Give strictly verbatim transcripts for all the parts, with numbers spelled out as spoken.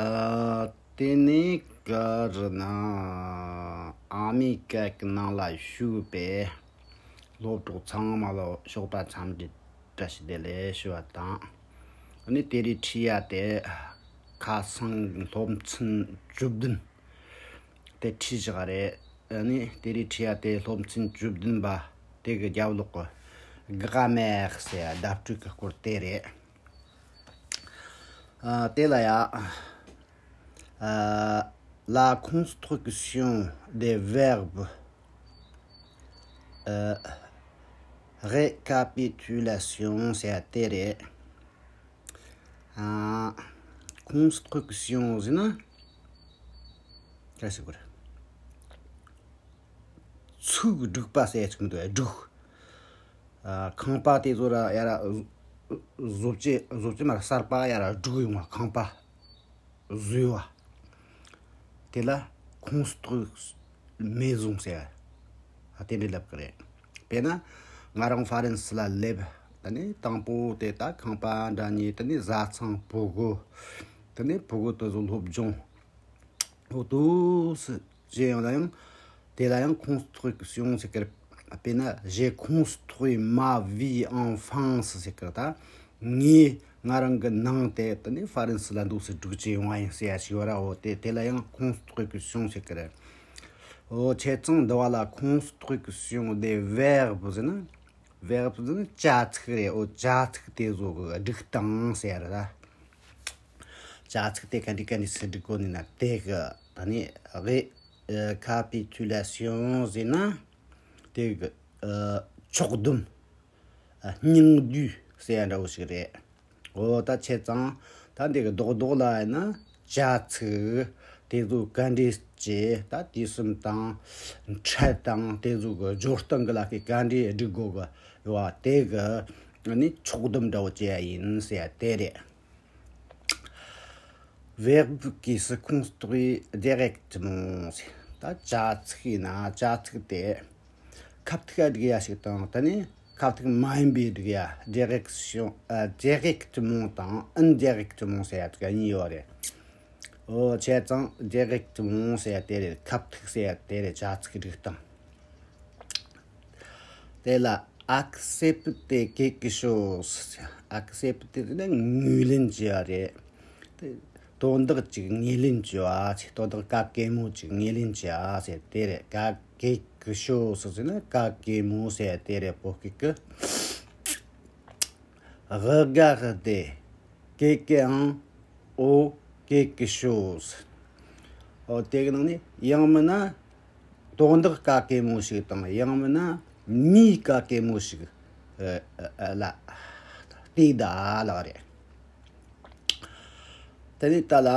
ཨ། དེ་ནས་ག་རེ་ན། ཨ་མི་ཀ་གི་ནང་ལ་བཞུགས་པའི་སློབ་གྲོགས་ཚང་མ་ལ་ཞོགས་པ་འཚམས་འདྲི་བཀྲ་ཤིས་བདེ་ལེགས་ཞུ་བ་དང་། ཨ་ནི་དེ་རིང་ཁྲིད་ཡ་དེ་ཁ་སང་སློབ་ཚན་བཅུ་བདུན་དེ་ཁྲིད་བཞག་རེད། ཨ་ནི་དེ་རིང་ཁྲིད་ཡ་དེ་སློབ་ཚན་བཅུ་བདུན་པ་དེ་གི་རྒྱབ་ལོགས་གི་གྷ་མེར་ཟེར་ཡ་བརྡ་སྤྲོད་ཀྱི་སྐོར་དེ་རེད། ཨ། དེ་ལ་ཡ། ཨ། La construction des verbes. ཨ། Récapitulation ཟེར་ཡ་དེ་རེད། ཨ། Construction ཟེར་ན་ག་རེ་ཟེར་དགོས་རེད། ཚིག་སྒྲིག་པ་ཟེར་ཡ་ཅིག་མི་འདུག་གས། སྒྲིག་ཨ། ཁང་པ་དེ་ཚོ་ར་ཡ་ར་བཟོ་བཅོས་བཟོ་བཅོས་མ་ར་གསར་པ་ཡ་ར་སྒྲིག་ཡོང་བ། ཁང་པ་བཟོས་པ་དེ་ལ་construire maison ཟེར། ཨ། དེ་འདྲ་ལབ་ཀྱི་རེད། དཔེར་ན་ང་རང་ཧྥ་རན་སི་ལ་སླེབས། དེ་ནས་དང་པོ་དེ་ད་ཁང་པ་འདྲ་ཉིད། དེ་ནས་བཟའ་ཚང་། ཕྲུ་གུ། དེ་ནས་ཕྲུ་གུ་དེ་ཚོ་སློབ་སྦྱོང་འོ་དུས་སུ་ཅི་ཡང་ལ་ཡང་། དེ་ལ་ཡང་construction ཟེར་གི་རེད། དཔེར་ན་J'ai construit ma vie en France ཟེར་གི་རེད། ད་ངས་ང་རང་གི་ནང་དེ་དེ་ནས་ཧྥ་རན་སི་ལ་འདུག་སེ་སྒྲིག་བྱས་ཡོང་བ་ཡིན་ཟེར་ཡ་ཞིག་ཡོད་ར། འོ་དེ་དེ་ལ་ཡང་construction ཟེར་གི་རེད། འོ་བྱས་ཙང་འདི་བ་ལ་construction des verbes ཟེར་ན། verbes ཟེར་ན་བྱ་ཚིག་རེད། འོ་བྱ་ཚིག་དེ་ཚོ་གི་སྒྲིག་སྟངས་ཟེར་ཡ་རེད་ད། བྱ་ཚིག་དེ་ག་འདྲ་ག་འདྲ་སེ་སྒྲིག་དགོས་ནི་ན། དེ་གི་ད་ནི་རེ་ཨ་capitulation ཟེར་ན་དེ་གི་ཨ་ཕྱོགས་བསྡོམས། ཨ། སྙིང་བསྡུས་ཟེར་ཡ་འདྲ་བོ་ཞིག་རེད། འོ་ད་བྱས་ཙང་ད་འདི་གི་རྡོག་རྡོག་ལ་ཡིན་ན་བྱ་ཚིག་དེ་ཚོ་ག་འདྲ་བྱས། ད་དུས་གསུམ་དང་འཕྲལ་དང་དེ་ཚོ་གི་སྦྱོར་སྟངས་གི་ལ་ཀའི་ག་འདྲ་སྒྲིག་དགོས་གི་ཡོད་པ། དེ་གི་ནི་ཕྱོགས་བསྡོམས་འདྲ་བོ་བྱེད་ཡ་ཡིན་ཟེར་ཡ་དེ་རེད། Verbe qui se construit directement ཟེར། ད་བྱ་ཚིག་ཡིན་ན་བྱ་ཚིག་དེ་ཁ་ཐུག་སྒྲིག་ཡ་ཞིག་དང་། དེ་ནས་ཁ་ཐུག་མ་ཡིན་པའི་སྒྲིག་ཡ། direction ཨ། directement དང་indirectement ཟེར་ཡ་ཚིག་གཉིས་ཡོད་རེད། འོ་བྱས་ཙང་directement ཟེར་ཡ་དེ་རེད། ཁ་ཐུག་ཟེར་ཡ་དེ་རེད། བྱ་ཚིག་སྒྲིག་སྟངས། དེ་ལ་accepter quelque chose ཟེར། accepter དེ་ནི་ངོས་ལེན་བྱེད་ཡ་རེད། དེ་དོན་དག་ཅིག་ངོས་ལེན་བྱེད་པ་ཟེར། དོན་དག་ག་གེ་མོ་ཅིག་ངོས་ལེན་བྱེད་པ་ཟེར་དེ་རེད། quelque chose ཟེར་ན་ག་གེ་མོ་ཟེར་དེ་རེད། བོད་སྐད་ཀྱི། Regarder quelqu'un ou quelque chose. འོ་དེ་གི་ནང་ནས་ཡང་མིན་ན་དོན་དག་ག་གེ་མོ་ཞིག་དང་། ཡང་མིན་ན་མི་ག་གེ་མོ་ཞིག་ཨ་ཨ་ལ་བལྟས་ད་ལབ་རེད། དེ་ནས་ད་ལ་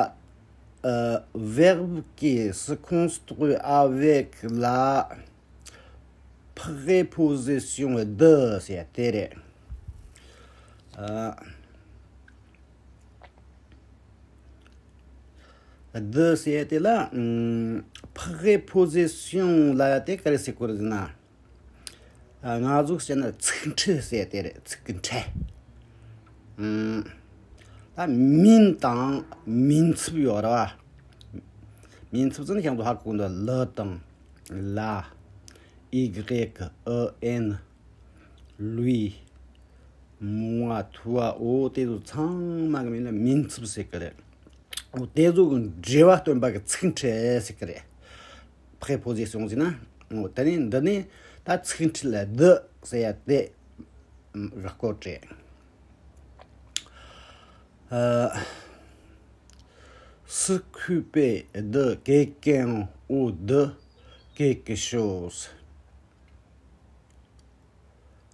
ཨ་verbe qui se construit avec la préposition de ཟེར་དེ་རེད། ཨ། de ཟེར་དེ་ལ་ཨམ་préposition ལབ་ཡ་དེ་ག་རེ་ཟེར་དགོས་རེད་ཟེར་ན། ཨ། ང་ཚོས་བཤད་ན་ཚིག་ཕྲད་ཟེར་དེ་རེད། ཚིག་གི་ཕྲད། ཨམ། ད་མིང་དང་མིང་ཚབ་ཡོད་རེད་བ། མིང་ཚབ་ཟེར་ན་ཁྱེད་ཚོ་ཧ་གོ་གི་འདུག le དང་la, il, un, lui, moi, toi འོ་དེ་ཚོ་ཚང་མ་གི་མིང་ལ་མིང་ཚབ་ཟེར་གི་རེད། འོ་དེ་ཚོ་གི་འབྲེལ་བ་སྟོན་པ་གི་ཚིག་ཕྲད་ཟེར་གི་རེད། préposition ཟེར་ན། འོ་དེ་ནས་འདི་ནས་ད་ཚིག་ཕྲད་ལ་de ཟེར་ཡ་དེ་གི་སྐོར་རེད། ཨ། S'occuper de quelqu'un ou de quelque chose.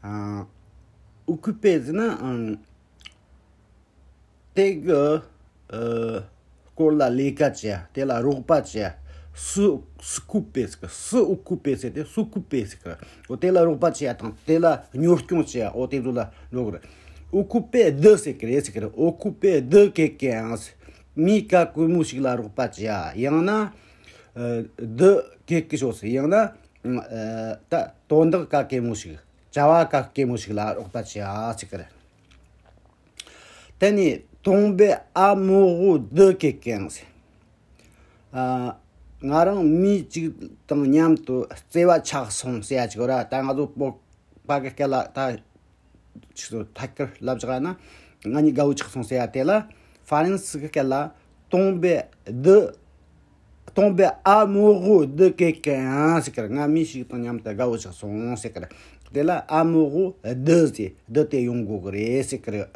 ཨ། occuper ཟེར་ན། ཨ། དེ་གི་ཨ་སྐོར་ལ་ལས་ཀ་བྱེད་ཡ། དེ་ལ་རོགས་པ་བྱེད་ཡ། se- s'occuper ཟེར་གི། se occuper ཟེར་དེ་s'occuper ཟེར་གི། འོ་དེ་ལ་རོགས་པ་བྱེད་ཡ་དང་དེ་ལ་གཉོར་སྐྱོང་བྱེད་ཡ། འོ་དེ་ཚོ་ལ་འགྲོ་གི་རེད། occuper de ཟེར་གི་རེད་ཟེར་གི་རེད། occuper de quelqu'un ཟེར། མི་ག་གེ་མོ་ཞིག་ལ་རོགས་པ་བྱེད་ཡ། ཡང་ན་ཨ་de quelque chose ཟེར། ཡང་ན་ཨ་ད་དོན་དག་ག་གེ་མོ་ཞིག་བྱ་བ་ག་གེ་མོ་ཞིག་ལ་རོགས་པ་བྱེད་ཡ་ཟེར་གི་རེད། དེ་ནས་tombé amoureuse de quelqu'un ཟེར། ཨ། ང་རང་མི་གཅིག་དང་མཉམ་དུ་བརྩེ་བ་ཆགས་སོང་ཟེར་ཡ་ཅིག་ཡོད་ར། ད་ང་ཚོ་བོད་པ་གི་སྐད་ལ་ད་ཅིག་ཐད་ཀར་ལབ་བཞག་ན། ང་གཉིས་དགའ་བོ་ཆགས་སོང་ཟེར་ཡ་དེ་ལ་ཧྥ་རན་སི་གི་སྐད་ལ་tombé de tombé amoureux de quelqu'un ཟེར་གི་རེད། ང་མི་ཞིག་དང་མཉམ་དུ་དགའ་བོ་ཆགས་སོང་ཟེར་གི་རེད། དེ་ལ་amoureuse de ཟེར། de དེ་ཡོང་དགོས་གི་རེད་ཟེར་གི་རེད།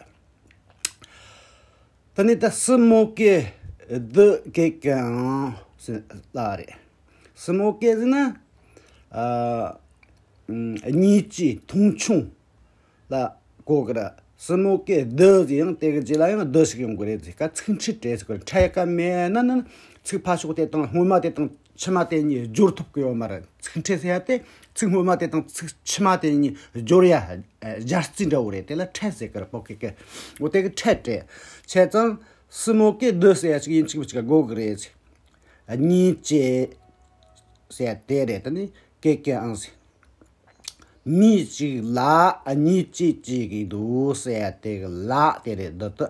དེ་ནས་ད་se moquer de quelqu'un ཟེར་ལ་རེད། se moquer ཟེར་ན། ཨ། ཉེས་ཆད་མཐོང་ཆུང་ལ་གོ་གི་རེད། se moquer de ཟེར་ཡང་དེ་གི་རྗེས་ལ་ཡང་de ཞིག་ཡོང་གི་རེད་ཟེར། ཁ་ཚིག་འཁྲི་དྲན་ཟེར་གི་རེད། འཁྲི་ཡ་ཀ་མེད་ན་ནི་ཚིག་ཕར་ཕྱོགས་དེ་དང་སྔོན་མ་དེ་དང་ཕྱི་མ་དེ་གཉིས་སྦྱོར་ཐུབ་གི་ཡོད་མ་རེད། ཚིག་འཁྲི་ཟེར་ཡ་དེ་ཚིག་སྔོན་མ་དེ་དང་ཚིག་ཕྱི་མ་དེ་གཉིས་སྦྱོར་ཡ་སྦྱར་རྩིས་འདྲ་བོ་རེད། དེ་ལ་འཁྲི་ཟེར་གི་རེད། བོད་སྐད་ཀྱི་འོ་དེ་གི་འཁྲི་དྲན་བྱས་ཙང་se moquer de ཟེར་ཡ་ཅིག་ཡིན་གཅིག་མིན་གཅིག་གོ་གི་རེད་ཟེར། ཉེས་ཆད་ཟེར་ཡ་དེ་རེད། དེ་ནི་quelqu'un ཟེར། མི་ཞིག་ལ་ཉེས་ཆད་བཅད་ཀྱི་འདུག་ཟེར་ཡ་དེ་གི་ལ་དེ་རེད། de དེ།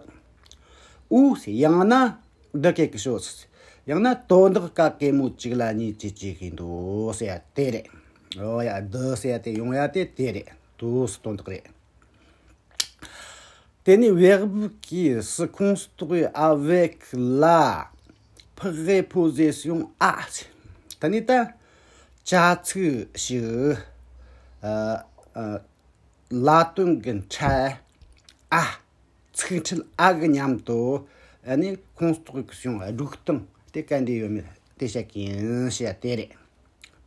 ou ཟེར་ཡང་ན་de quelque chose ཡང་ན་དོན་དག་ག་གེ་མོ་ཅིག་ལ་ཉེས་ཆད་བཅད་ཀྱི་འདུག་ཟེར་ཡ་དེ་རེད། འོ་ཡ། de ཟེར་ཡ་དེ་ཡོང་ཡ་དེ་དེ་རེད། དུས་དོན་དག་རེད། དེ་ནས་verbe qui se construit avec la préposition à ཟེར། དེ་ནས་ད་བྱ་ཚིག་ཞིག་ཨ། ཨ། ལ་དོན་གྱི་ཕྲད་à ཚིག་ཕྲད་à གི་མཉམ་དུ་ཨ་ནི་construction སྒྲིག་སྟངས་དེ་ག་འདྲ་ཡོད་མེད་དེ་བཤད་ཀྱི་ཡིན་ཞེས་དེ་རེད།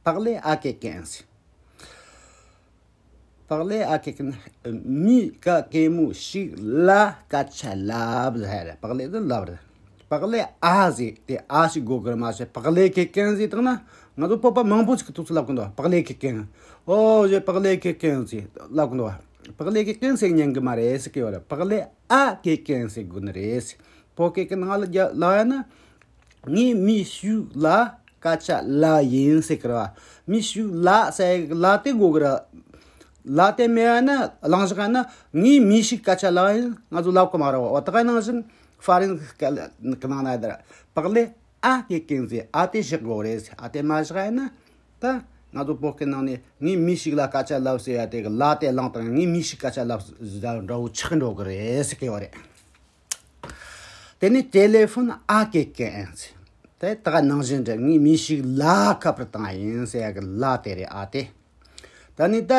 parler à quelqu'un ཟེར། parler à quelqu'un ན་མི་ག་གེ་མོ་ཞིག་ལ་སྐད་ཆ་ལབ་ཟེར་རེད། parler ཟེར་ལབ་རེད། parler à ཟེར་དེ་à ཞིག་དགོས་གི་རེད་མ་ཟད། parler quelqu'un ཟེར་བཏང་ན་ང་ཚོ་བོད་པ་མང་པོ་ཞིག་གིས་ཐུགས་སུ་ལབ་གི་འདུག parler quelqu'un ཨོ་ཟེར། parler quelqu'un ཟེར་ལབ་གི་འདུག parler quelqu'un ཟེར་ཉན་གི་མ་རེད་ཟེར་གི་ཡོད་རེད། parler à quelqu'un ཟེར་དགོས་ནི་རེད་ཟེར། བོད་སྐད་ཀྱི་ནང་ལ་རྒྱ་ལབ་ཡ་ན། ངས་མི་ཞིག་ལ་སྐད་ཆ་ལབ་ཡིན་ཟེར་གི་རེད་བ། མི་ཞིག་ལ་ཟེར་ཡ་གི་ལ་དེ་དགོས་གི་རེད། ལ་དེ་མེད་ཡ་ན་བླངས་བཞག་ཡ་ན་ངས་མི་ཞིག་སྐད་ཆ་ལབ་ཡིན་ང་ཚོ་ལབ་གི་མ་རེད་བ། འོ་ད་ག་ནང་བཞིན་ཧྥ་རན་སི་སྐད་གི་ནང་ན་དེར་parler à quelqu'un ཟེར་à དེ་བཞག་དགོས་རེད་ཟེར། à དེ་མ་བཞག་ཡ་ན་ད་ང་ཚོ་བོད་སྐད་ནང་ནས་ངས་མི་ཞིག་ལ་སྐད་ཆ་ལབ་ཟེར་ཡ་དེ་གི་ལ་དེ་བླངས་བཏང་ངས་མི་ཞིག་སྐད་ཆ་ལབ་ཟེར་འདྲ་བོ་ཆགས་འགྲོ་གི་རེད་ཟེར་གི་ཡོད་རེད། དེ་ནས་téléphoner à quelqu'un ཟེར། དེ་ད་ག་ནང་བཞིན་རེད། ངས་མི་ཞིག་ལ་ཁ་པར་བཏང་ཡིན་ཟེར་ཡ་གི་ལ་དེ་རེད། à དེ། ད་ནི་ད་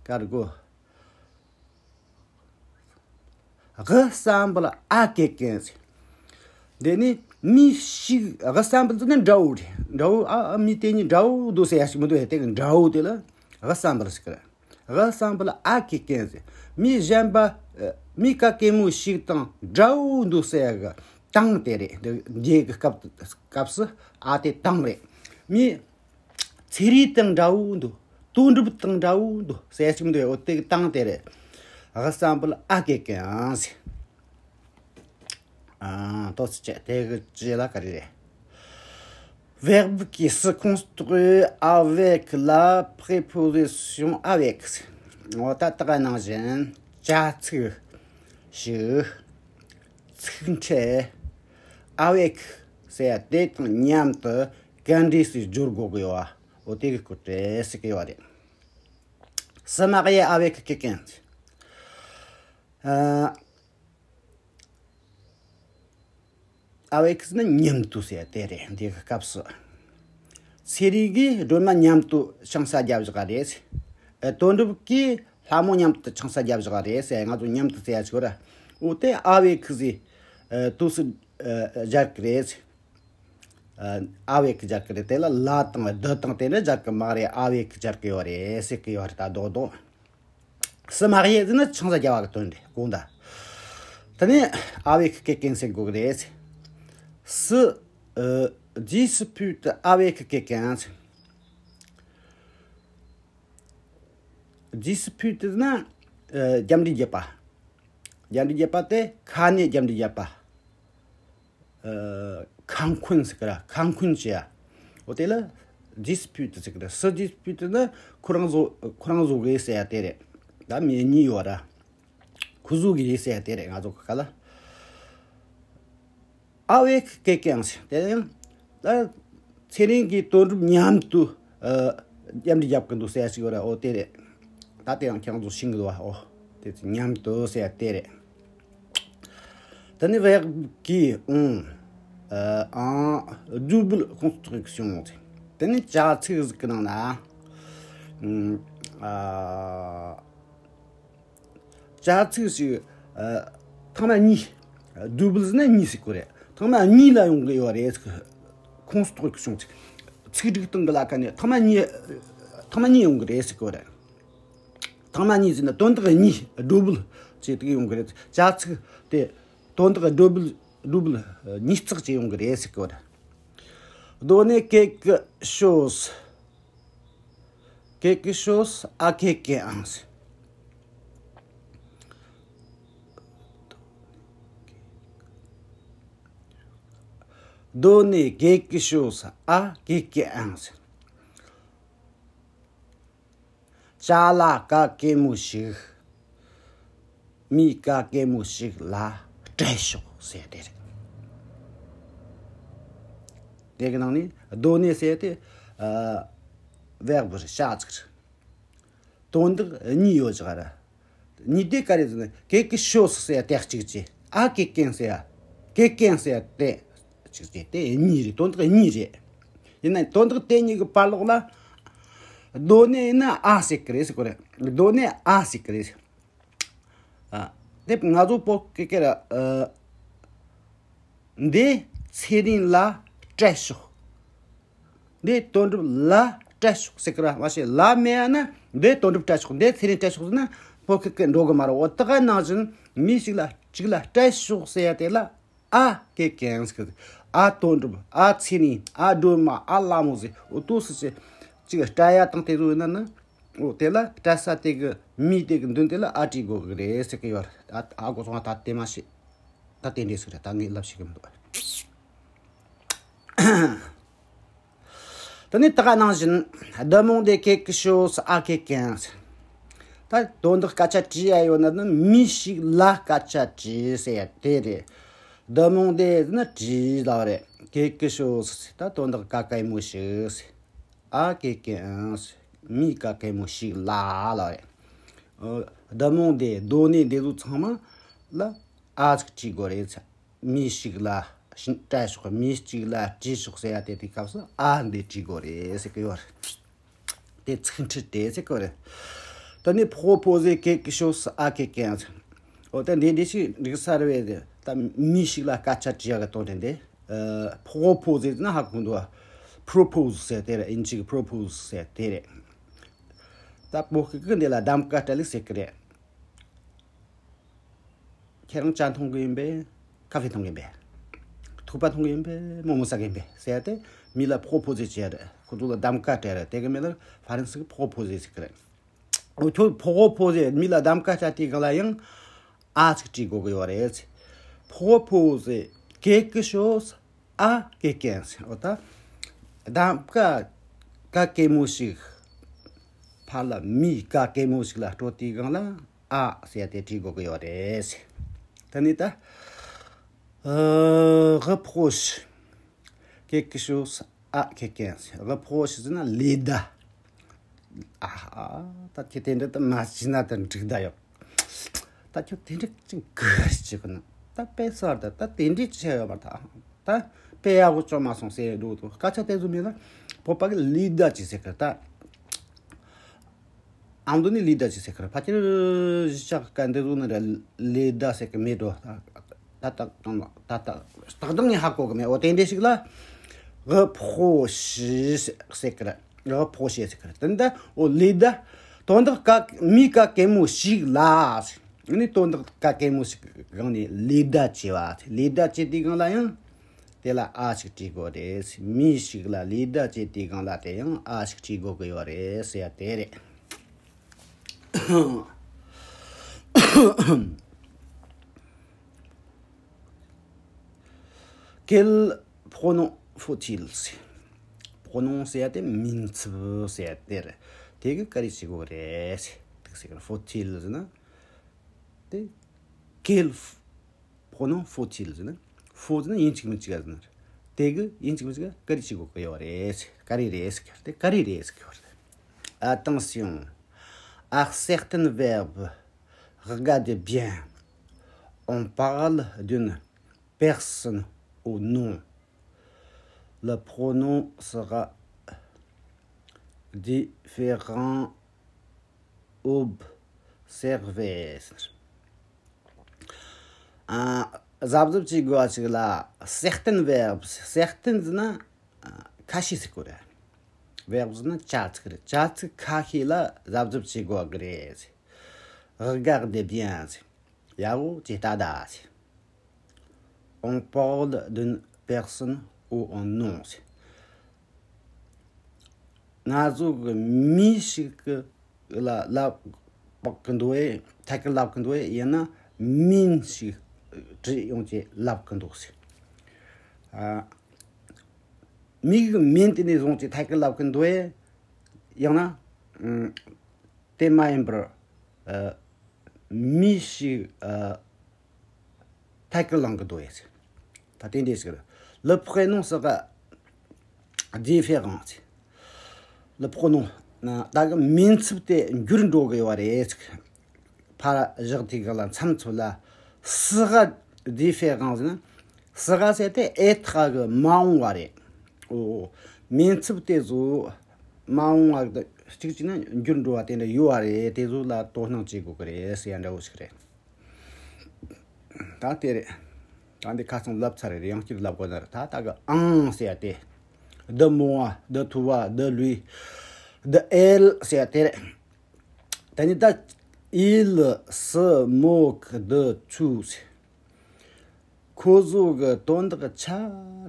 ཀར་གོ ressemble à quelqu'un ཟེར། དེ་ནི་མི་ཞིག་ressemble ཟེར་ན་འདྲ་བོ་རེད། འདྲ་བོ། ཨ། ཨ། མི་དེ་གཉིས་འདྲ་བོ་འདུག་ཟེར་ཡ་ཞིག་མི་འདུག་ཡ། དེ་གི་འདྲ་བོ་དེ་ལ་ressemble ཟེར་གི་རེད། ressemble à quelqu'un ཟེར། མི་གཞན་པ། ཨ། མི་ག་གེ་མོ་ཞིག་དང་འདྲ་བོ་འདུག་ཟེར་ཡ་གི་temps དེ་རེད། འདི་རྗེས་ཀྱི་སྐབས་སྐབས་སུ་à དེ་temps རེད། མི་ཚེ་རིང་དང་འདྲ་བོ་འདུག་དོན་གྲུབ་དང་འདྲ་བོ་འདུག་ཟེར་ཡ་ཞིག་མི་འདུག་ཡ། འོ་དེ་གི་temps དེ་རེད། ressemble à quelqu'un ཟེར། ཨ། ཏོག་ཙམ་བྱས་དེ་གི་རྗེས་ལ་ག་རེ་རེད། verbe qui se construit avec la préposition avec ཟེར། འོ་ད་ད་ག་ནང་བཞིན་བྱ་ཚིག་ཞིག་ཚིག་ཕྲད་avec ཟེར་ཡ་དེ་དང་མཉམ་དུ་ག་འདྲ་ཞིག་སྦྱོར་དགོས་ཀྱི་ཡོད་པ། འོ་དེ་གི་སྐོར་དེ་ཟེར་གི་ཡོད་རེད། se marier avec quelqu'un ཟེར། ཨ། avec ཟེར་ན་མཉམ་དུ་ཟེར་དེ་རེད། འདི་གི་སྐབས་སུ་ཚེ་རིང་གིས་སྒྲོལ་མ་མཉམ་དུ་ཆང་ས་བརྒྱབ་བཞག་རེད། ཨ། དོན་གྲུབ་ཀྱིས་ལྷ་མོ་མཉམ་དུ་ཆང་ས་བརྒྱབ་བཞག་རེད་ཟེར། ང་ཚོ་མཉམ་དུ་ཟེར་ཡ་ཆོག་ར། འོ་དེ་avec ཟེར། ཨ། དུས་སུ། ཨ། སྦྱར་གི་རེད། ཨ། avec སྦྱར་གི་རེད། དེ་ལ་la དང་de དང་དེ་འདྲ་སྦྱར་གི་མ་རེད། avec སྦྱར་གི་ཡོད་རེད་ཟེར་གི་ཡོད་རེད། ད་རྡོག་རྡོག se marier ཟེར་ན་ཆང་ས་རྒྱག་པ་གི་དོན་རེད། དགོངས་དག་དེ་ནས་avec quelqu'un ཟེར་དགོས་གི་རེད། se ཨ། dispute avec quelqu'un ཟེར། dispute ཟེར་ན། ཨ། རྒྱབ་འདྲེ་བརྒྱབ་པ། རྒྱབ་འདྲེ་བརྒྱབ་པ་དེ་ཁ་ནས་རྒྱབ་འདྲེ་བརྒྱབ་པ། ཨ། ཁ་འཁོན་ཟེར་གི་ར། ཁ་འཁོན་བྱེད་ཡ། འོ་དེ་ལ་dispute ཟེར་གི་ར། se dispute ན་ཁོ་རང་བཟོ། ཁོ་རང་བཟོ་གི་ཟེར་ཡ་དེ་རེད། ད་མི་གཉིས་ཡོད་ར། ཁོ་བཟོ་གི་ཟེར་ཡ་དེ་རེད། ང་ཚོ་གི་ཁ་ལ། avec quelqu'un ཟེར། དེ་ཡང་ད་ཚེ་རིང་གིས་དོན་གྲུབ་མཉམ་དུ་ཨ་མཉམ་འབྲེལ་རྒྱབ་ཀྱི་འདུག་ཟེར་ཡ་ཞིག་ཡོད་རེད། ཨོ་དེ་རེད། ད་དེ་ཡང་ཁྱེད་རང་ཚོ་ཤེས་ཀྱི་འདུག་བ། ཨོ་དེ་ཚོ་མཉམ་དུ་ཟེར་ཡ་དེ་རེད། དེ་ནས་verbe qui ont ཨ en double construction ཟེར། དེ་ནས་བྱ་ཚིག་ཟིག་གི་ནང་ན་ཨ། བྱ་ཚིག་ཞིག་ཨ་ཐེངས་མ་གཉིས། double ཟེར་ན་གཉིས་ཟེར་གོ་རེད། ཐེངས་མ་གཉིས་ལ་ཡོང་གི་ཡོད་རེད། construction ཚིག་ཚིག་སྒྲིག་སྟངས་ཀྱི་ལ་ཁ་ནས་ཐེངས་མ་གཉིས། ཐེངས་མ་གཉིས་ཡོང་གི་རེད་ཟེར་གོ་རེད། ཐེངས་མ་གཉིས་ཟེར་ན་དོན་དག་གཉིས། double བྱས་དེ་ཡོང་གི་རེད། བྱ་ཚིག་དེ་དོན་དག་double double གཉིས་བརྩེགས་བྱས་ཡོང་གི་རེད་ཟེར་གོ་རེད། Donner quelque chose quelque chose à quelqu'un. Donner quelque chose à quelqu'un. བྱ་ལ་ག་གེ་མོ་ཞིག་མི་ག་གེ་མོ་ཞིག་ལ་སྤྲད་ཤོག་ཟེར་དེ་རེད། དེ་གི་ནང་ནས་donner ཟེར་དེ་ཨ་verbe རེད། བྱ་ཚིག་རེད། དོན་དག་གཉིས་ཡོད་ཅག་ར། གཉིས་དེ་ག་རེ་ཟེར་ན། quelque chose ཟེར་ཡ་དེ་གཅིག་བྱས། à quelqu'un ཟེར་ཡ། quelqu'un ཟེར་ཡ་དེ་གཅིག་བྱས། དེ་གཉིས་རེད། དོན་དག་གཉིས་རེད། ཡིན་ན་དོན་དག་དེ་གཉིས་ཀྱི་བར་ལོགས་ལ་donner ཡིན་ན་à ཟེར་གི་རེད་ཟེར་གོ་རེད། donner à ཟེར་གི་རེད། ཨ། དེ་ང་ཚོ་བོད་སྐད་ཀྱི་ར། ཨ། འདི་ཚེ་རིང་ལ་སྤྲད་ཤོག་འདི་དོན་གྲུབ་ལ་སྤྲད་ཤོག་ཟེར་གི་ར། མ་གཞི་ལ་མེད་ན་འདི་དོན་གྲུབ་སྤྲད་ཤོག་འདི་ཚེ་རིང་སྤྲད་ཤོག་ཟེར་ན་བོད་སྐད་ཀྱི་འགྲོ་གི་མ་རེད། འོ་ད་ག་ནང་བཞིན་མི་ཞིག་ལ་གཅིག་ལ་སྤྲད་ཤོག་ཟེར་ཡ་དེ་ལ་à quelqu'un ཟེར་གི། à དོན་གྲུབ། à ཚེ་རིང་། à སྒྲོལ་མ། à ལྷ་མོ་ཟེར། འོ་དུས་སུ་ཅི་གཅིག་སྤྲད་ཡ་དང་དེ་ཚོ་ཡིན་ན་ན། འོ་དེ་ལ་སྤྲད་ས་དེ་གི་མི་དེ་གི་མདུན་དེ་ལ་à བྲིས་དགོས་གི་རེད་ཟེར་གི་ཡོད་རེད། ད་à དགོས་སོང་ད་དེ་མ་ཤེས། ད་དེ་འདྲས་ཟིག་རེད། ད་ངས་ལབ་ཤེས་གི་མི་འདུག་དེ་ནས་ད་ག་ནང་བཞིན། demander quelque chose à quelqu'un ཟེར། ད་དོན་དག་སྐད་ཆ་དྲིས་ཡ་ཡོད་ན་ནི་མི་ཞིག་ལ་སྐད་ཆ་དྲིས་ཟེར་ཡ་དེ་རེད། demander ཟེར་ན་དྲིས་ལབ་རེད། quelque chose ཟེར་ད་དོན་དག་ག་གེ་མོ་ཞིག་ཟེར། à quelqu'un ཟེར། མི་ག་གེ་མོ་ཞིག་ལ་ལབ་རེད། ཨ། demander donner འདི་ཚོ་ཚང་མ་ལ་à ཟིག་བྲིས་དགོས་རེད། མི་ཞིག་ལ་སྤྲད་ཤོག་མི་གཅིག་ལ་དྲིས་ཤོག་ཟེར་ཡ་དེ་དེ་སྐབས་སུ་à འདི་བྲིས་དགོས་རེད་ཟེར་གི་ཡོད་རེད། དེ་ཚིག་འཁྲི་དེ་ཟེར་གི་རེད། ད་ནི་proposer quelque chose à quelqu'un ཟེར། འོ་ད་འདི་འདི་ཞིག་འགྲིག་ས་རེད་པས། ད་མི་ཞིག་ལ་སྐད་ཆ་དྲིས་ཡ་གི་དོན་དེ་འདི། ཨ། proposer ན་ཧ་གོ་འདུག་བ། propose ཟེར་དེ་རེད། ཨིན་ཇི་གི་propose ཟེར་དེ་རེད། ད་བོད་སྐད་ཀྱི་འདི་ལ་གདམ་ག་སྤྲད་ལུགས་ཟེར་གི་རེད། ཁྱེད་རང་ཇ་འཐུང་གི་ཡིན་པས། ཁ་ཧྥེ་འཐུང་གི་ཡིན་པས། ཐུག་པ་འཐུང་གི་ཡིན་པས། མོག་མོག་ཟ་གི་ཡིན་པས་ཟེར་ཏེ་མི་ལ་proposer བྱེད་ཡ་རེད། ཁོ་ཚོ་ལ་གདམ་ག་སྤྲད་རེད། དེ་གི་མིང་ལ་ཧྥ་རན་སི་གི་proposer ཟེར་གི་རེད། འོ་ཁྱོད་proposer མི་ལ་གདམ་ག་སྤྲད་དུས་སྒང་ལ་ཡང་à ཅིག་བྲིས་དགོས་གི་ཡོད་རེད། proposer quelque chose à quelqu'un ཟེར། འོ་ད་གདམ་ག་ག་གེ་མོ་ཞིག་ཕར་ལ་མི་ག་གེ་མོ་ཞིག་ལ་སྤྲོད་དུས་སྒང་ལ་à ཟེར་ཏེ་བྲིས་དགོས་གི་ཡོད་རེད། ད་ནི་ད་ཨ་reprocher quelque chose à quelqu'un ཟེར། reprocher ཟེར་ན་ལེ་བདའ། ཨ་ཧ། ད་ཁྱེད་དེ་འདྲ་ད་མ་བྱས་ན་ད་འགྲིག་ད་ཡོད། ད་ཁྱོད་དེ་འདྲ་ཅིག་གི་ཅིག་ནི་ད་དཔེ་གསར་ད་ད་དེ་འདྲ་བྱས་ཡོད་མ་ད། ད་དཔེ་ཡག་པོ་བྱུང་མ་སོང་ཟེར་འདུག་དུ། སྐད་ཆ་དེ་ཚོ་མིན་ན་བོད་པ་གི་ལེ་བདའ་ཅིག་ཟེར་གི་ད། ཨ་མདོ་ནས་ལེ་བདའ་ཅིག་ཟེར་གི་ར། ཕལ་ཆེར་གཞིས་ཆགས་ཀ་འདི་ཚོ་ནས་ར་ལེ་བདའ་ཟེར་གི་མེད་འགྲོ། ད་ད་ད་ད་ད་སྟག་སྡང་ངས་ཧ་གོ་གི་མེད། འོ་དེ་འདྲ་ཞིག་ལ་reprocher ཟེར་གི་ར། reprocher ཟེར་གི་ར། དེ་འདྲ་འོ་ལེ་བདའ། དོན་དག་ག་མི་ག་གེ་མོ་ཞིག་ལ་ཟེར། ཨ་ནི་དོན་དག་ག་གེ་མོ་ཞིག་སྒང་ནས་ལེ་བདའ་བྱས་པ། ལེ་བདའ་བྱས་དུས་སྒང་ལ་ཡང་དེ་ལ་à ཞིག་བྲིས་དགོས་རེད། མི་ཞིག་ལ་ལེ་བདའ་བྱས་དུས་སྒང་ལ་དེ་ཡང་à ཞིག་བྲིས་དགོས་ཀྱི་ཡོད་རེད་ཟེར་ཡ་དེ་རེད། Quel pronom faut-il ཟེར། pronom ཟེར་ཡ་དེ་མིང་ཚབ་ཟེར་ཡ་དེ་རེད། དེ་གི་ག་རེ་བྱེད་དགོས་རེད་ཟེར། དེ་ཟེར་གི་རེད། faut-il ཟེར་ན། དེ་quel pronom faut-il ཟེར་ན། Faut ཟེར་ན་ཡིན་གཅིག་མིན་གཅིག་ཟེར་ན། དེ་གི་ཡིན་གཅིག་མིན་གཅིག་ག་རེ་བྱེད་དགོས་ཀྱི་ཡོད་རེད། ག་རེ་རེད་ཟེར་གི་ཡོད་རེད། དེ་ག་རེ་རེད་ཟེར་གི་ཡོད་རེད། Attention, à certains verbes, regardez bien. On parle d'une personne au nom. Le pronom sera différent. Observez. ཨ། གཟབ་གཟབ་བྱེད་དགོས་པ་ཞིག་ལ། certains verbes, certains ཟེར་ན་ཨ་ཁ་ཤས་ཟེར་གོ་རེད། verbes ཟེར་ན་བྱ་ཚིག་རེད། བྱ་ཚིག་ཁ་ཤས་ལ་གཟབ་གཟབ་བྱེད་དགོས་གི་རེད། Regardez bien. ཡག་པོ་ཅིག་ལྟ་ད། On parle d'une personne au nom. ང་ཚོ་གི་མི་ཞིག་གི་ལ་ལབ་པག་གི་འདུག་ཨེ། ཐད་ཀར་ལབ་གི་འདུག་ཨེ། ཡིན་ན་མིང་ཞིག་བྲིས་ཡོང་ཅེས་ལབ་གི་འདུག་ཟེར། ཨ། མི་གི་མིང་དེ་ནས་བཟུང་ཅེས་ཐད་ཀར་ལབ་གི་འདུག་ཨེ། ཡང་ན་ཨ་དེ་མ་ཡིན་པར་ཨ་མི་ཞིག་ཨ་ཐད་ཀར་ལབ་གི་འདུག་ཨེ་ཟེར། ད་དེ་འདྲ་ཟེར། Le pronom sera différent. Le pronom ན་ད་གི་མིང་ཚབ་དེ་འགྱུར་འགྲོ་གི་ཡོད་རེད། ཕར་བཞག་དེ་གི་ལ་མཚམས་ཚོ་ལ། Sera différent ཟེར་ན། Sera ཟེར་དེ་être གི་མ་འོངས་པ་རེད། འོ། མིང་ཚབ་དེ་ཚོ་མ་འོངས་པ་གཅིག་གཅིག་ན་འགྱུར་འགྲོ་བ་དེ་འདྲ་ཡོད་པ་རེད། དེ་ཚོ་ལ་དོ་སྣང་བྱེད་དགོས་ཀྱི་རེད་ཟེར་ཡ་འདྲ་བོ་ཞིག་རེད། ད་དེ་རེད། ད་འདི་ཁ་སང་ལབ་ཚར་རེད། ཡང་བསྐྱར་ལབ་དགོས་ན་རེད། ད་ད་གི་ཨང་ཟེར་ཡ་དེ། De moi, de toi, de lui, de elle ཟེར་ཡ་དེ་རེད། ད་ནི་ད། Il se moque de tout. ཁོ་ཚོ་གི་དོན་དག་ཆ་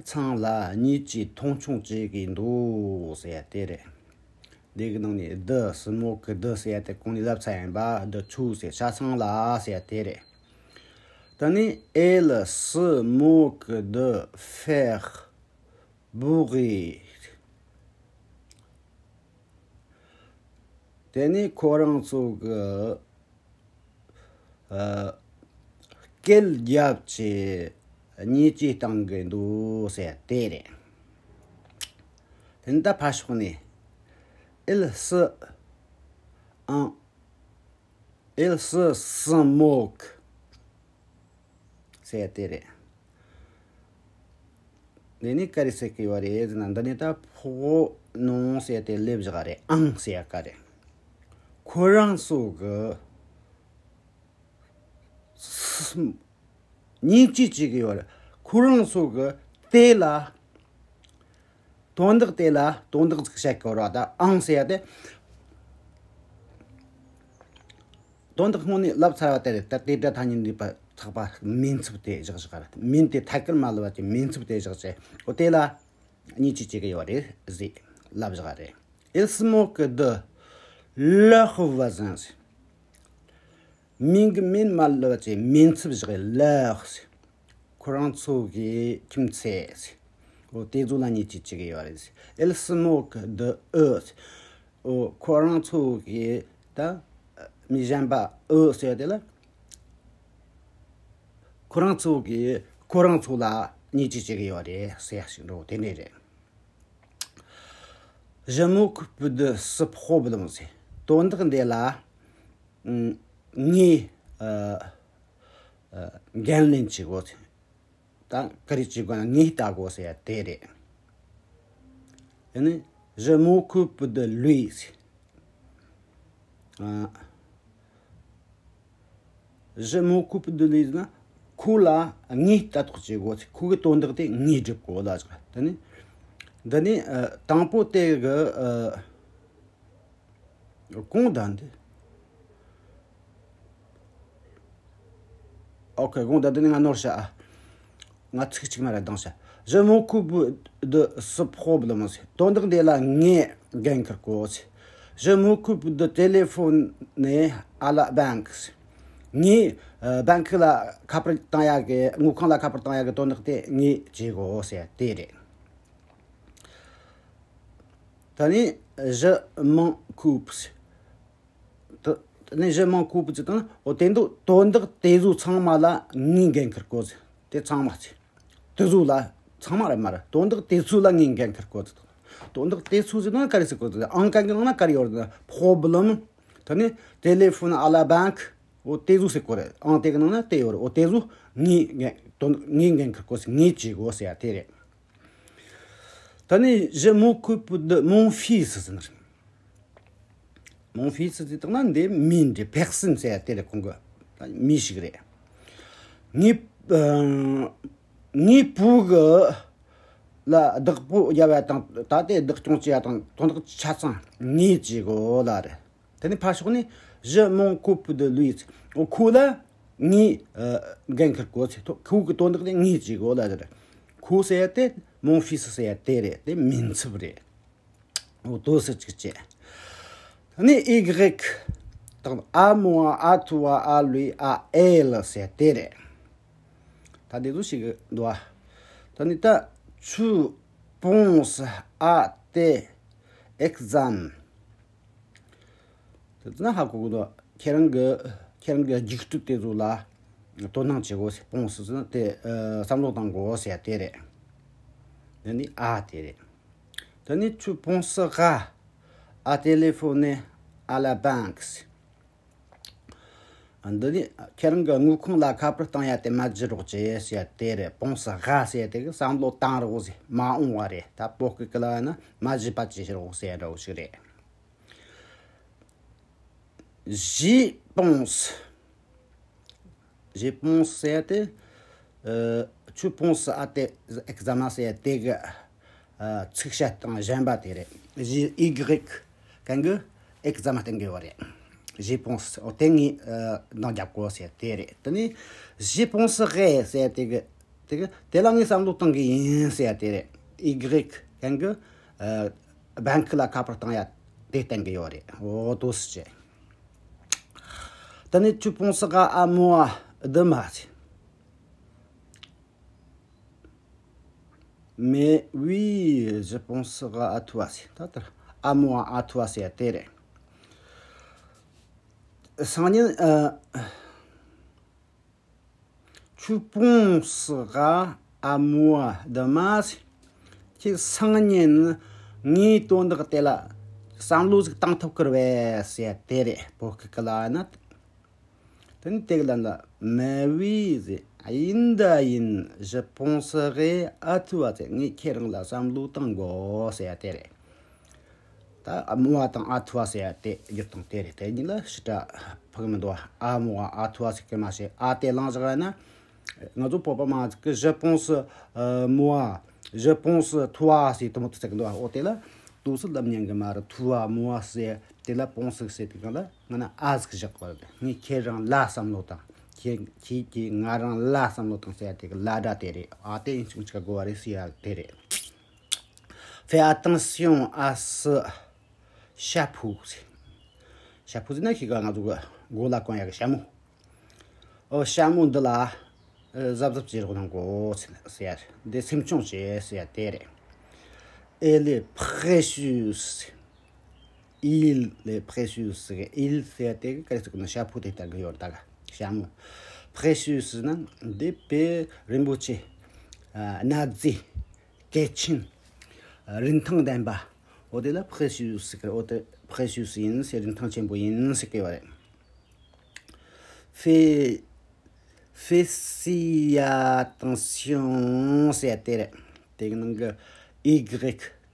ཚང་ལ་ཉེས་ཆད་མཐོང་ཆུང་བྱེད་ཀྱི་འདུག་ཟེར་ཡ་དེ་རེད། འདི་གི་ནང་ནས་de se moque de ཟེར་ཡ་དེ་གོང་ནས་ལབ་ཚར་ཡིན་པ། De tout ཟེར་ཆ་ཚང་ལ་ཟེར་ཡ་དེ་རེད། ད་ནི་elle se moque de faire bourrer. དེ་ནི་ཁོ་རང་ཚོ་གི་ཨ་སྐད་རྒྱབ་ཀྱི་ཉེས་ཆད་བཏང་གི་འདུག་ཟེར་དེ་རེད། དེ་ནི་ད་ཕར་ཕྱོགས་ནས། Elle se en Elle se se moque ཟེར་དེ་རེད། འདི་ནི་ག་རེ་ཟེར་གི་ཡོད་རེད་ཟེར་ན། འདི་ནི་ད་pronom ཟེར་དེ་སླེབས་བཞག་རེད། en ཟེར་ག་རེད། ཁོ་རང་ཚོ་གི་ཉེས་ཆད་བཅད་གི་ཡོད་རེད། ཁོ་རང་ཚོ་གི་དེ་ལ། དོན་དག་དེ་ལ་དོན་དག་ཅིག་བཤད་དགོས་ར། ད་en ཟེར་ཡ་དེ། དོན་དག་སྔོན་ནས་ལབ་ཚར་བ་དེ་རེད། ད་དེ་སྒྲ་ཐ་སྙད་འདས་པ་ཚགས་པ་མིང་ཚབ་དེ་བཞག་བཞག་ར། མིང་དེ་ཐད་ཀར་མ་ལབ་པ་ཀྱི་མིང་ཚབ་དེ་བཞག་བྱས། འོ་དེ་ལ་ཉེས་ཆད་བཅད་གི་ཡོད་རེད་ཟེར་ལབ་བཞག་རེད། Il se moque de leurs voisins. མིང་གི་མིང་མ་ལབ་ཅེས་མིང་ཚབ་བཞག་ལ། ཁོ་རང་ཚོ་གི་ཁྱིམ་མཚེས། འོ་དེ་ཚོ་ལ་ཉེས་ཆད་བཅད་གི་ཡོད་རེད། Il se moque de eux. འོ་ཁོ་རང་ཚོ་གི་ད་མི་གཞན་པ་eux ཟེར་དེ་ལ། ཁོ་རང་ཚོ་གི་ཁོ་རང་ཚོ་ལ་ཉེས་ཆད་བཅད་གི་ཡོད་རེད་ཟེར་ཡ་ཞིག་འགྲོ་དེ་འདྲ་རེད། Je m'occupe de ce problème ཟེར། དོན་དག་འདི་ལ། ངས་ཨ་ཨ་འགན་ལེན་བྱེད་དགོས། ད་ག་རེ་བྱེད་དགོས་ན་ངས་ལྟ་དགོས་ཟེར་ཡ་དེ་རེད། དེ་ནི་je m'occupe de lui ཟེར། ཨ། Je m'occupe de lui ཟེར་ན་ཁོ་ལ་ངས་ལྟ་རྟོག་བྱེད་དགོས། ཁོ་གི་དོན་དག་དེ་ངས་སྒྲུབ་དགོས་ལ་ཟེར། དེ་ནི་འདི་ནི་ཨ་དང་པོ་དེ་གི་ཨ་གོང་ད་འདི། ཨོ་ཁེ། གོང་ད་འདི་ནི་ང་ནོར་བྱ་ཨ། ང་ཚིག་གཅིག་མ་ར་ལྡང་བྱ། Je m'occupe de ce problème ཟེར། དོན་དག་འདི་ལ་ངས་འགན་འཁུར་དགོས་ཟེར། Je m'occupe de téléphoner à la banque ཟེར། ངས་ཨ་banque ལ་ཁ་པར་བཏང་ཡག་གི། དངུལ་ཁང་ལ་ཁ་པར་བཏང་ཡག་གི་དོན་དག་དེ་ངས་བྱེད་དགོས་ཟེར་དེ་རེད། ད་ནི་je m'occupe ཟེར། དེ་ནས་je m'occupe ཟེར་དང་། འོ་དེ་འདུག་དོན་དག་དེ་ཚོ་ཚང་མ་ལ་ངས་འགན་འཁུར་དགོས་ཟེར། དེ་ཚང་མ་ཟེར། དེ་ཚོ་ལ་ཚང་མ་རེད་མ་རེད། དོན་དག་དེ་ཚོ་ལ་ངས་འགན་འཁུར་དགོས། དོན་དག་དེ་ཚོ་ཟེར་ན་ག་རེ་ཟེར་དགོས། ཨང་ཀྲན་གྱི་ནང་ན་ག་རེ་ཡོད་རེད། པོ་རོབ་ལེམ། དེ་ནས་ཏེ་ལེ་ཕོན་ཨ་ལ་བང་ཀི། འོ་དེ་ཚོ་ཟེར་དགོས་རེད། ཨང་དེ་གི་ནང་ན་དེ་ཡོད་རེད། འོ་དེ་ཚོ་ངས་འགན་དོན་ངས་འགན་འཁུར་དགོས་ཟེར། ངས་བྱེད་དགོས་ཟེར་ཡ་དེ་རེད། ད་ནི་je m'occupe de mon fils ཟེར་ནི་རེད། Mon fils ཟེར་དང་ན་འདི་མི་འདི་personne ཟེར་ཡ་དེ་རེད། ཁོང་གི་ད་མི་ཞིག་རེད། ངའི་ཨ་ངའི་བུ་གི་ལ་བདག་པོ་རྒྱབ་ཡ་དང་ད་ལྟའི་བདག་སྐྱོང་བྱེད་ཡ་དང་དོན་དག་ཆ་ཚང་ངས་བྱེད་དགོས་ལ་རེད། དེ་ནས་ཕར་ཕྱོགས་ནས་je m'occupe de lui ཟེར། འོ་ཁོ་ལ་ངས་ཨ་འགན་འཁུར་དགོས་ཟེར། ཁོ་གི་དོན་དག་དེ་ངས་བྱེད་དགོས་ལ་རེད། ཁོ་ཟེར་ཡ་དེ་mon fils ཟེར་ཡ་དེ་རེད། དེ་མིང་ཚབ་རེད། འོ་དོ་ཟེར་ཅིག་བྱས། ད་ནི་y དང་à moi, à toi, à lui, à elle ཟེར་དེ་རེད། ད་དེ་ཚོ་ཞིག་འདུག་ཨ། ད་ནི་ད་tu penses à tes examens དེ་ཚོ་ན་ཧ་གོ་གི་འདུག་ཁྱེད་རང་གི་ཁྱེད་རང་གི་རྒྱུགས་སྤྲོད་དེ་ཚོ་ལ་དོ་སྣང་བྱེད་དགོས་ཟེར། penses ཟེར་ན་དེ་ཨ་བསམ་བློ་གཏོང་དགོས་ཟེར་དེ་རེད། དེ་ནི་à དེ་རེད། ད་ནི་tu penseras à téléphoner à la banque ཟེར། འདི་ནི་ཁྱེད་རང་གི་དངུལ་ཁང་ལ་ཁ་པར་གཏོང་ཡ་དེ་མ་བརྗེད་རོགས་བྱེད་ཟེར་ཡ་དེ་རེད། penseras ཟེར་ཡ་དེ་གི་བསམ་བློ་བཏང་རོགས་ཟེར། མ་འོངས་པ་རེད། ད་བོད་སྐད་ཀྱི་ལ་ན་མ་བརྗེད་པ་བྱེད་རོགས་ཟེར་ཡ་འདྲ་བོ་ཞིག་རེད། J'y pense. J'y pense ཟེར་ཡ་དེ། ཨ། tu penses à tes examens ཟེར་ཡ་དེ་གི་ཨ་ཚིག་བཤད་སྟངས་གཞན་པ་དེ་རེད། j'y གན་གི་examen སྟོན་གི་ཡོད་རེད། J'y pense འོ་དེ་ངས་ཨ་འདང་རྒྱབ་དགོས་ཟེར་དེ་རེད། དེ་ནས j'y penserai ཟེར་ཡ་དེ་གི་དེ་གི་དེ་ལ་ངས་བསམ་བློ་གཏོང་གི་ཡིན་ཟེར་ཡ་དེ་རེད། y གན་གི་ཨ་banque ལ་ཁ་པར་གཏོང་ཡ་དེ་སྟོན་གི་ཡོད་རེད། འོ་དོ་ཟེར་བྱས། ད་ནི་tu penseras à moi demain ཟེར། Mais oui, je penserai à toi ཟེར། ད་ལྟར་à moi, à toi ཟེར་དེ་རེད། སང་ཉིན་ཨ། Tu penseras à moi demain ཟེར། ཁྱེད་སང་ཉིན་ངའི་དོན་དག་དེ་ལ་བསམ་བློ་ཟིག་བཏང་ཐུབ་ཀི་རེད་པས་ཟེར་དེ་རེད། བོད་སྐད་ཀྱི་ལ་ན། དེ་ནི་དེ་གི་ལན་ལ། Mais oui ཟེར། ཡིན་ད་ཡིན། Je penserai à toi ཟེར། ངས་ཁྱེད་རང་ལ་བསམ་བློ་བཏང་དགོས་ཟེར་ཡ་དེ་རེད། ད་à moi དང་à toi ཟེར་ཡ་དེ་བསྒྱུར་སྟངས་དེ་རེད། དེ་གཉིས་ལ་ཞེ་དྲག་ཕུགས་མི་འདུག à moi, à toi ཟེར་གི་མ་ཤེས། à དེ་བླངས་བཞག་ཡ་ན། ང་ཚོ་བོད་པ་མང་ཟིག་གི je pense, euh, moi, je pense toi ཟེར་དུ་མོ་དུ་ཟེར་གི་འདུག་འོ་དེ་ལ་དུ་སུ་ལབ་ཉན་གི་མ་རེད། toi, moi ཟེར་དེ་ལ་pense ཟེར་དེ་གང་ལ་ང་ན་à ཟིག་བཞག་པ་རེད། ངས་ཁྱེད་རང་ལ་བསམ་བློ་བཏང་། ཁྱེད་ཁྱེད་ཀྱིས་ང་རང་ལ་བསམ་བློ་བཏང་ཟེར་ཡ་དེ་གི་ལ་སྒྲ་དེ་རེད། à དེ་ཡིན་ཆུང་ཆུང་གི་གོ་བ་རེད་ཟེར་ཡ་དེ་རེད། Fais attention à ce chapeau ཟེར། chapeau ཟེར་ན་ཤི་ག་ང་ཚོ་གི་མགོ་ལ་གོན་ཡ་གི་ཞྭ་མོ། ཨོ་ཞྭ་མོ་འདི་ལ་ཨ་གཟབ་གཟབ་བྱེད་རོགས་གནང་གོ་ཟེར། འདི་སེམས་ཆུང་བྱེད་ཟེར་ཡ་དེ་རེད། Elle est précieuse ཟེར། Il est précieux ཟེར་གི། il ཟེར་ཡ་དེ་གི་ག་རེ་ཟེར་གི་ན་chapeau དེ་ལྟར་གི་ཡོད་ད་ག་ཞྭ་མོ། précieuse ཟེར་ན་འདི་དཔེ་རིན་པོ་ཆེ། ཨ་གནའ་རྫས། གལ་ཆེན། རིན་ཐང་ལྡན་པ། འོ་དེ་ལ་précieuse ཟེར་གི། འོ་དེ་précieuse ཡིན་ཟེར། རིན་ཐང་ཆེན་པོ་ཡིན་ཟེར་གི་ཡོད་རེད། Fais, fais si attention ཟེར་དེ་རེད། དེ་གི་ནང་གི་y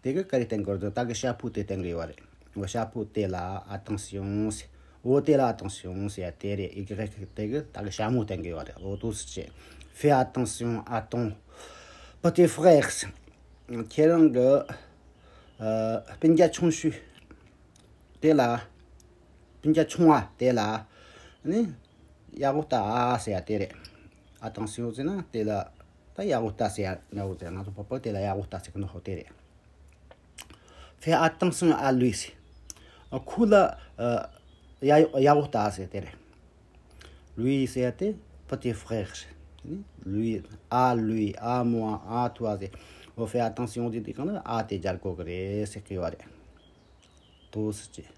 དེ་གི་ག་རེ་བསྟན་དགོས་རེད། ད་གི་chapeau དེ་བསྟན་གི་ཡོད་རེད། འོ་chapeau དེ་ལ་attention ཟེར། འོ་དེ་ལ་attention ཟེར་དེ་རེད། y དེ་གི་ད་གི་ཞྭ་མོ་བསྟན་གི་ཡོད་རེད། འོ་དུ་ཟེར་བྱས། Fais attention à ton petit frère ཟེར། ཁྱེད་རང་གི་ཨ་སྤུན་ཀྱག་ཆུང་ཤོས་དེ་ལ། སྤུན་ཀྱག་ཆུང་བ་དེ་ལ་ནི་ཡག་པོ་ལྟ་ཟེར་ཡ་དེ་རེད། attention ཟེར་ན་དེ་ལ་ད་ཡག་པོ་ལྟ་ཟེར་ཡ་འདྲ་བོ་ཟེར། ང་ཚོ་བོད་པ་དེ་ལ་ཡག་པོ་ལྟ་ཟེར་གི་ནོ་ཧོ་དེ་རེད། Fais attention à lui ཟེར། ཁོ་ལ་ཨ་ཡག་ཡག་པོ་ལྟ་ཟེར་དེ་རེད། lui ཟེར་ཡ་དེ་petit frère ཟེར། lui, à lui, à moi, à toi ཟེར། འོ་fais attention ཟེར་དེ་གང་ལ་à དེ་སྦྱར་དགོས་གི་རེད་ཟེར་གི་ཡོད་རེད། དོ་ཟེར་གྱི།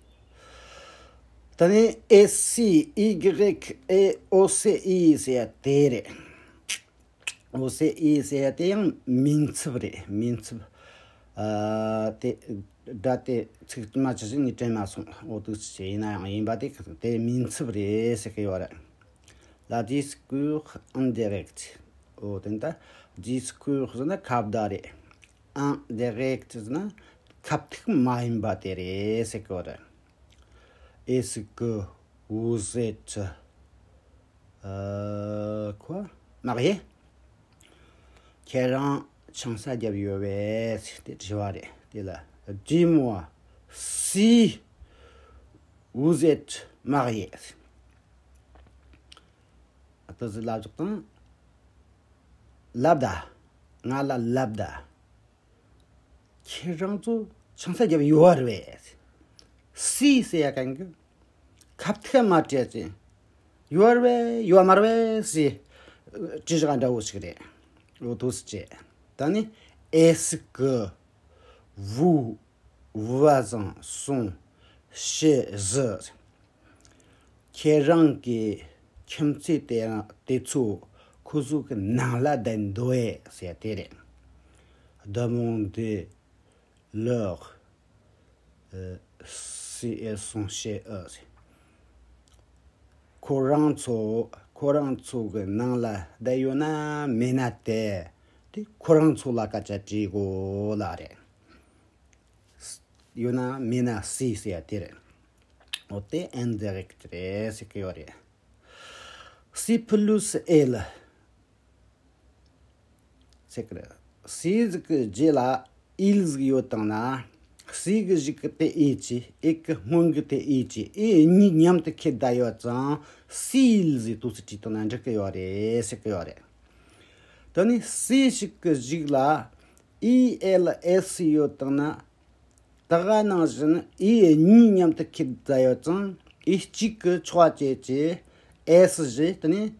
ད་ནི་ཨེ་སི་ཨི་གྷི་རེག་ཨེ་ཨོ་སི་ཨི་ཟེར་ཡ་དེ་རེད། འོ་ཟེར་ཨེ་ཟེར་ཡ་དེ་ཡང་མིང་ཚབ་རེད། མིང་ཚབ། ཨ། དེ་སྒྲ་དེ་ཚིག་མ་ཇི་བཞིན་ནས་དྲན་མ་སོང་། འོ་དུ་ཅི་ཡིན་ན་ཡང་ཡིན་པ་དེ་དེ་མིང་ཚབ་རེད་ཟེར་གི་ཡོད་རེད། ལ་ཌིས་ཀུར་ཨིན་ཌི་རེག་ཊི། འོ་དེ་ད་ཌིས་ཀུར་ཟེར་ན་ཁ་བརྡ་རེད། ཨིན་ཌི་རེག་ཊི་ཟེར་ན་ཁ་ཐུག་མ་ཡིན་པ་དེ་རེད་ཟེར་གི་ཡོད་རེད། Est-ce que vous êtes ཨ། ཁོ་མག་ཡེ། ཁྱེད་རང་ཆང་ས་བརྒྱབ་ཡོད་པས་དེ་དྲི་བ་རེད། དེ་ལ། Dis-moi si vous êtes marié. ཨ། དེ་ཚོ་ལབ་ཙོག་དང་། ལབ་ད། ང་ལ་ལབ་ད། ཁྱེད་རང་ཚོ་ཆང་ས་བརྒྱབ་ཡོད་རེད་པས། Si ཟེར་ཡ་གན་གི་ཁ་ཐུག་མ་སྤྲད་ཅིང་། ཡོད་རེད་པས་ཡོད་མ་རེད་པས་ཟེར་དྲི་བ་འདྲ་བོ་ཞིག་རེད། འོ་དུ་ཟེར་བྱས། ད་ནི། Est-ce que vous, voisins, sont chez eux? ཁྱེད་རང་གི་ཁྱིམ་མཚེས་དེ་དེ་ཚོ་ཁོ་ཚོ་གི་ནང་ལ་བསྡད་འདུག་གས་ཟེར་དེ་རེད། Demandez-leur, euh, si elles sont chez eux. ཁོ་རང་ཚོ་ཁོ་རང་ཚོ་གི་ནང་ལ་བསྡད་ཡོད་ན་མེད་ན་དེ་དེ་ཁོ་རང་ཚོ་ལ་སྐད་ཆ་དྲིས་དགོས་ལ་རེད། ཡོད་ན་མེད་ན་si ཟེར་ཡ་དེ་རེད། འོ་དེ་ཨིན་ཌི་རེག་ཊི་རེད་ཟེར་གི་ཡོད་རེད། Si plus elle ཟེར་གི་རེད། Si ཟིག་གི་རྗེས་ལ་il ཟིག་ཡོད་བཏང་ན། Si གི་གཞུག་གི་དེ་ཨེ་ཅི། elle གི་སྔོན་གི་དེ་ཨེ་ཅི། elle གཉིས་མཉམ་དུ་ཁྱེར་བསྡད་ཡོད་ཙང་si il ཟིག་དུས་སུ་བྲིས་བཏང་ན་འགྲིག་གི་ཡོད་རེད་ཟེར་གི་ཡོད་རེད། དེ་ནས་si ཞིག་གི་གཞུག་ལ il elle s ཡོད་བཏང་ན། ད་ག་ནང་བཞིན་elle གཉིས་མཉམ་དུ་ཁྱེར་བསྡད་ཡོད་ཙང་elle གཅིག་གི་ཆོག་པ་བྱས་ཀྱི་s ཞེས་དེ་ནས་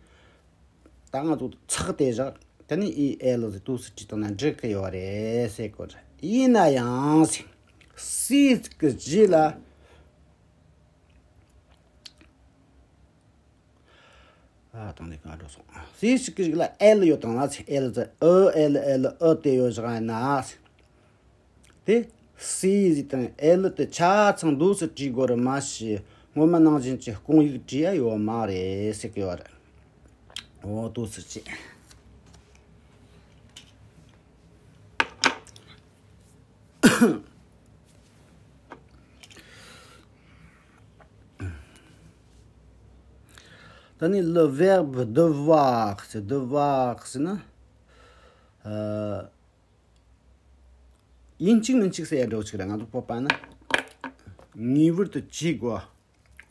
ད་ང་ཚོ་ཚེག་དེ་བཞག་དེ་ནས elle ཟེར་དུས་སུ་བྲིས་བཏང་ན་འགྲིག་གི་ཡོད་རེད་ཟེར་གོ། ཡིན་ན་ཡང་si གི་རྗེས་ལ། ཨ། དང་ནས་གང་འགྲོ་སོང་། Si ཞིག་གི་རྗེས་ལ་elle ཡོད་བཏང་ན། elle ཟེར་ཨ། elle elle ཨ་དེ་ཡོད་བཞག་ན། དེ་si ཟིག་དང་elle དེ་ཆ་ཚང་དུས་སུ་བྲིས་དགོས་རེད་མ་གཞི། སྔོན་མ་ནང་བཞིན་གྱི་དགོངས་ཡིག་བྲིས་ཡ་ཡོད་མ་རེད་ཟེར་གི་ཡོད་རེད། འོ་དུས་སུ་བྱས། ད་ནི་le verbe devoir ཟེར། devoir ཟེར་ན། ཨ། ཡིན་གཅིག་མིན་གཅིག་ཟེར་ཡ་འདྲ་བོ་ཅིག་རེད། ང་ཚོ་བོད་པ་ན་ངེས་པར་དུ་བྱེད་དགོས།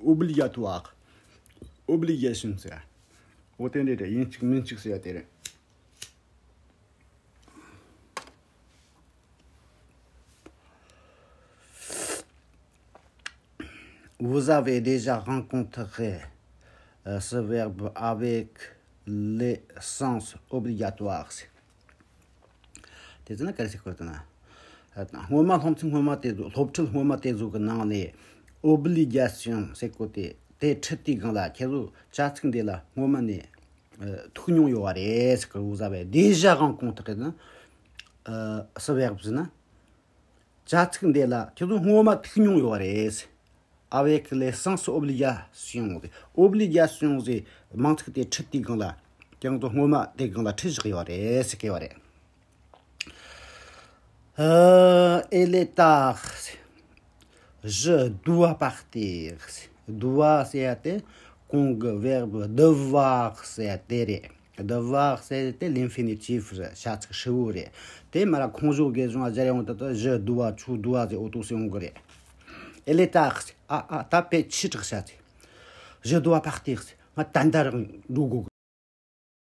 Obligatoire. Obligation ཟེར། འོ་དེ་འདྲ་རེད། ཡིན་གཅིག་མིན་གཅིག་ཟེར་ཡ་དེ་རེད། Vous avez déjà rencontré, euh, ce verbe avec le sens obligatoire. དེ་ཚོ་ན་ག་རེ་ཟེར་དགོས་ན། སྔོན་མ་སློབ་ཚན་སྔོན་མ་དེ་ཚོ། སློབ་ཁྲིད་སྔོན་མ་དེ་ཚོ་གི་ནང་ནས་obligation ཟེར་གོ་དེ་དེ་ཁྲིད་དུས་སྒང་ལ་ཁྱེད་ཚོ་བྱ་ཚིག་འདི་ལ་སྔོན་མ་ནས་ཐུག་མྱོང་ཡོད་པ་རེད་ཟེར་གི། Vous avez déjà rencontré ན། ཨ། ce verbe ཟེར་ན། བྱ་ཚིག་འདི་ལ་ཁྱེད་ཚོ་སྔོན་མ་ཐུག་མྱོང་ཡོད་པ་རེད། Avec le sens obligation ཟེར། obligation ཟེར་མིང་ཚིག་དེ་ཁྲིད་དུས་སྒང་ལ་ཁྱེད་ཚོ་སྔོན་མ་དེ་སྒང་ལ་ཁྲིད་བཞག་ཡོད་པ་རེད་ཟེར་གི་ཡོད་པ་རེད། ཨ། il est tard. Je dois partir. Dois ཟེར་ཡ་དེ་གོང་གི་verbe devoir ཟེར་ཡ་དེ་རེད། Devoir ཟེར་ཡ་དེ་l'infinitif རེད། བྱ་ཚིག་ཧྲིལ་བོ་རེད། དེ་མ་ར་ཁོང་ཞོགས་དགེ་སྦྱོང་སྦྱར་ཡོང་དུས་je dois, tu dois ཟེར་འོ་དུ་ཟེར་ཡོང་གི་རེད། Il est tard. ཨ་ཨ། ད་དཔེ་ཆེ་དྲགས་བྱ་ཚིག Je dois partir. ང་ད་ལྟ་རང་འགྲོ་དགོས།